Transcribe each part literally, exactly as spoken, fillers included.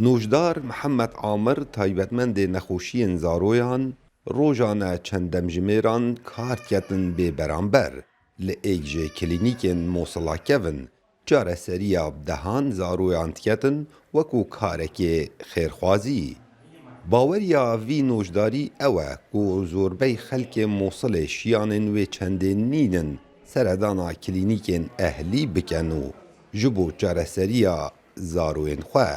Nojdar Mihemed Amir taybetmendê nexweşiyên zaroyan rojane çend demjimêran kar diketin bê beramber. Li êk ji klînîkên Mosila kevin çareseriya bi dehan zaroyan diketin wekû karekê xêrxwazî. Baweriya vî nojdarî ew e ku zorbey xelkê Mosilê şiyanên wê çendê nînin seredana klînîkên ehlî bikin û ji bo çareseriya zaroyên xwe.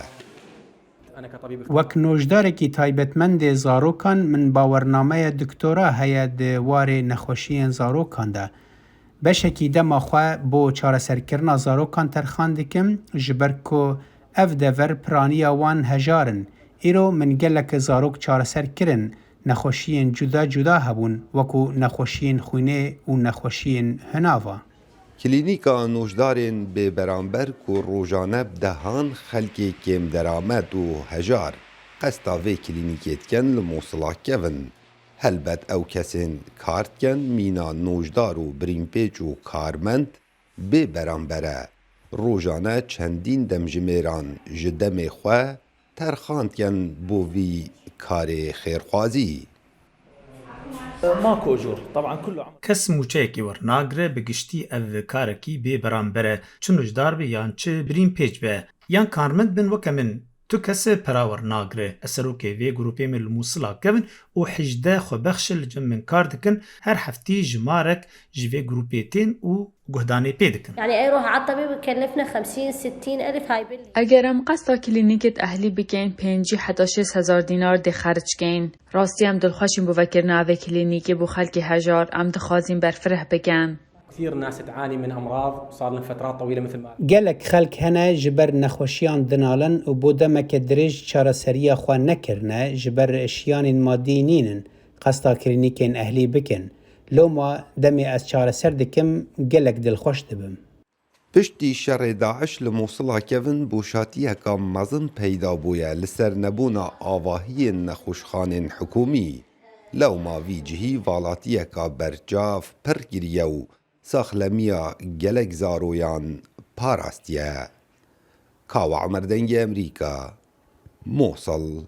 Wek nojdarekî taybetmendê zarokan, min bawernameya doktora heye di warê nexweşiyên zarokan de. Beşekî dema xwe bo çareserkirina zarokan terxan dikim, ji ber ku ev dever piraniya wan hejar in. Îro min gelek zarok çareser kirin, nexweşiyên cuda cuda hebûn, wekû nexweşiyên xwînê û nexweşiyên hinava. Klînîka nojdarên bêberamber ku rojane bi dehan xelkê kêmderamet û hejar qesta vê klînîkê dikin li Mosila kevin. Helbet ew kesên kar dikin mîna nojdar û birînpêç û karmend bê beramber e. Rojane çendîn demjimêran ji demê xwe terxan dikin bo vî karê xêrxwazî. ماكو اجور طبعا كله عمل. Kes mûçeyekî wernagire, bi giştî ev karekî bê beramber e, çi nojdar be yan çi birînpêç be, yan karmend bin weke min. Tu kes pera wernagire. Ez serokê vê grûpê me li Mûsila kevin û hejdeh xwebexş li cem min kar dikin. Her heftî jimarek ji vê grûpê tên û guhdanê pê dikin. يعني اي روح على الطبيب يكلفنا خمسين ستين الف هاي بلي. Eger em qesta klînîkê ehlî bikeyn, pêncî heta şêst hezar dînar dê xerc keyn. Rastî em dilxweş in bo vekirina vê klînîkê bo xelkê hejar, em dixwazîn berfireh bikin. كثير ناس تعاني من امراض، صار لهم فترات طويله مثل ما Gelek xelk hene ji ber nexweşiyan dinalin û bo demeke dirêj çareseriya xwe nekirine, ji ber şiyanên madî nînin qesta klînîkên ehlî bikin. Loma demê ez çareser dikim, gelek dilxweş dibim. Piştî şerê DAIŞ li Mûsila kevin boşatiyeka mezin peyda bûye li ser nebûna avahiyên nexweşxanên hikûmî. Lewma vî cihî valatiyeka berçav pir kiriye û saxlemiya gelek zaroyan parastiye. Kawa Emer, Dengê Emerîka, Mosil.